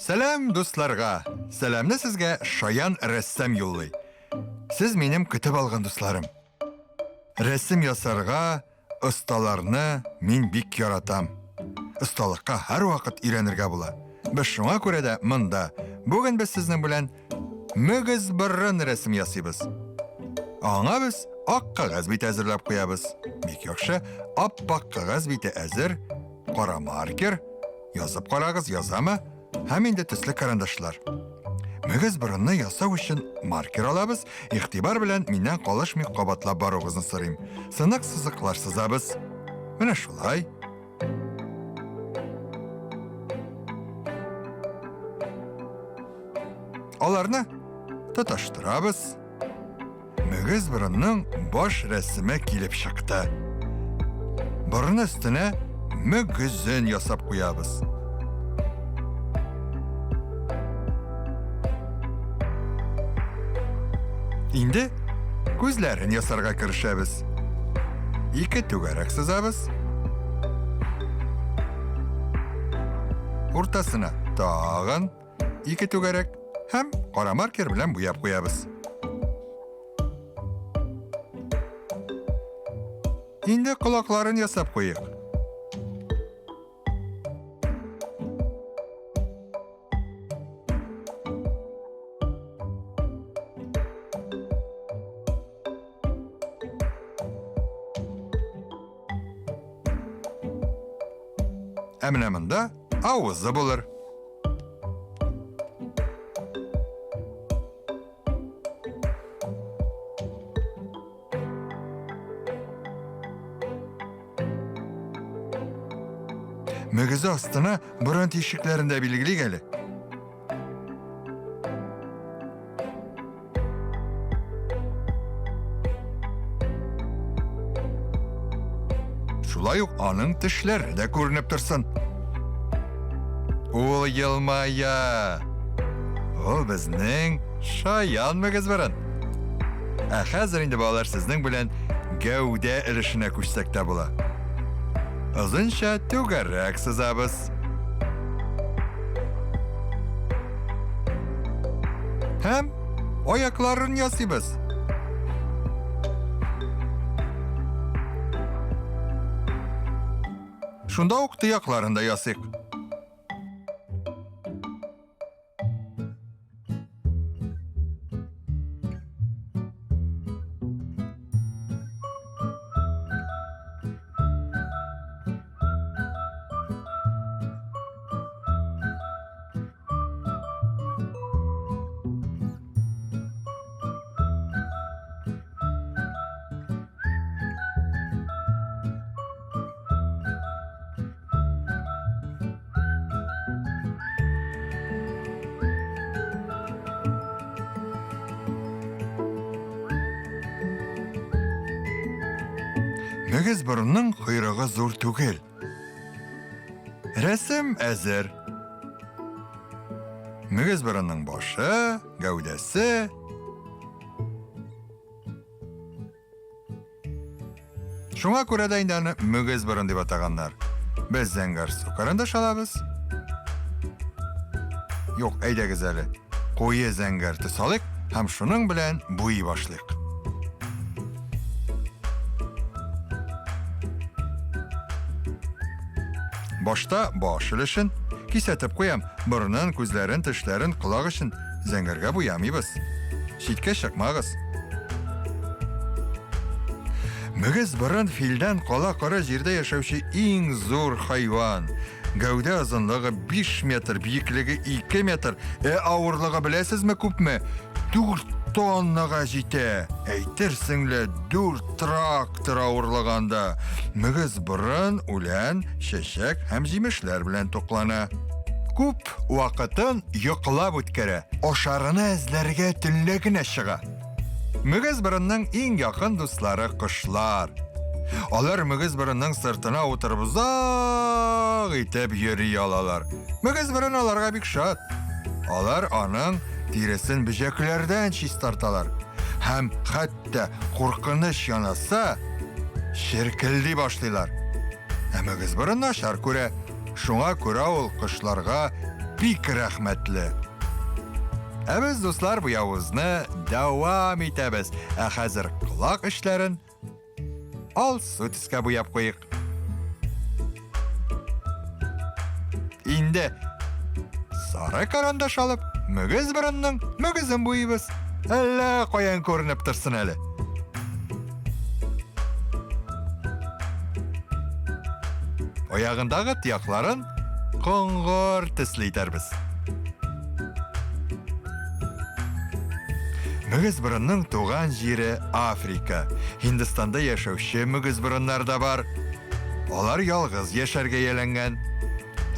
Сәлам, дусларга! Сәламне сезгә шаян рәссам юллый. Сез минем көтеп алган дусларым. Рәсем ясарга осталарны мин бик яратам. Осталыкка һәрвакыт өйрәнергә була. Без шуңа күрә дә монда. Бүген без сезнең белән мөгез борын рәсем ясыйбыз. Аңа без ак кәгазь бите әзерләп куябыз. Бик яхшы, ап-ак кәгазь бите әзер. Кара маркер, язып карагыз, язамы? Һәм инде төсле карандашлар. Мөгез борынны ясау өчен маркер алабыз. Игътибар белән миннән калышмый кабатлап баруыгызны сорыйм. Сынык сызыклар сызабыз. Менә шулай. Аларны тоташтырабыз. Мөгез борынның баш рәсеме килеп чыкты. Борын өстенә мөгезен ясап куябыз. Инде күзләрен ясарга керешәбез. Ике түгәрәк сызабыз. Уртасына тагын ике түгәрәк һәм кара маркер белән буяп куябыз. Инде колакларын ясап куйык. Ә менә монда авызы булыр. Мөгезе астына борын тишекләрен дә билгелик әле. Шулай ук аның тешләре дә күренеп торсын. Ул елмая. Ул безнең шаян мөгезборын. Ә хәзер инде балалар сезнең белән гәүдә өлешенә күчсәк тә була. Озынча түгәрәк сызабыз. Һәм аякларын ясыйбыз. Шунда ук тоякларын да ясыйк. Мөгез борынның койрыгы зур түгел. Рәсем әзер. Мөгез борынның башы, гәүдәсе, Шуңа күрә дә инде аны мөгез борын дип атаганнар. Без зәңгәр су карандаш алабыз. Юк, әйдәгез әле. Куе зәңгәр төс алыйк һәм шуның белән буй башлыйк. Башта баш өлешен кисәтеп куям. Борынын, күзләрен, тешләрен, колак өчен зәңгәргә буямыйбыз. Читкә чыкмагыз. Мөгез борын филдән кала коры җирдә яшәүче иң зур хайван. Гәүдә озынлыгы 5 метр, биеклеге 2 метр, ә авырлыгы беләсезме күпме? 4 тоннага җитә. Әйтерсең лә 4 трактор авырлыгында. Мөгез борын үлән, чәчәк һәм җимешләр белән туклана. Күп вакытын йоклап үткәрә, ашарына эзләргә төнлә генә чыга. Мөгез борынның иң якын дуслары кошлар. Алар мөгез борынның сыртына утырып озак итеп йөри алалар. Мөгез борын аларга бик шат. Алар аның тиресен бөҗәкләрдән чистарталар. Һәм хәтта куркыныч янаса, черкелди башлыйлар. Ә мөгез борын начар күрә. Шуңа күрә ул кошларга бик рәхмәтле. Ә без, дуслар, буявыбызны дәвам итәбез. Ә хәзер колак эчләрен алсу төскә буяп куйык. Инде сары карандаш алып, мөгез борынның мөгезен буйыбыз. Әллә каян күренеп торсын әле. Аягындагы тиякларын коңгыр төсле итәрбез. Мөгез борынның туган җире Африка. Һиндстанда яшәүче мөгез борыннар да бар. Алар ялгыз яшәргә ияләнгән.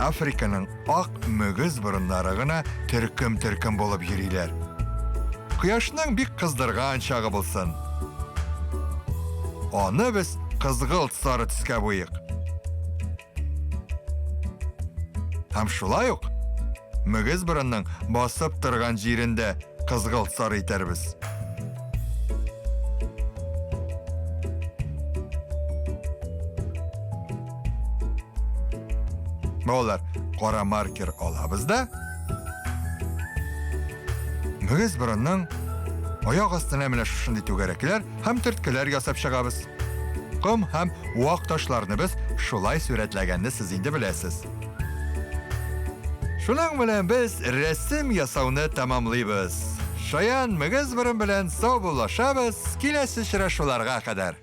Африканың ак мөгез борыннары гына төркем-төркем булып йөриләр. Кояшның бик кыздырган чагы булсын. Аны без кызгылт сары төскә буйык. Һәм шулай ук мөгез борынның басып торган җирендә кызгылт сары итәрбез. Балалар, кара маркер алабыз да мөгез борынның аяк астына менә шушындый түгәрәкләр һәм төрткеләр ясап чыгабыз. Ком һәм вак ташларны без шулай сурәтләгәнне сез инде беләсез. Шуның белән без рәсем ясауны тәмамлыйбыз. Шаян мөгез борын белән саубуллашабыз, киләсе очрашуларга кадәр.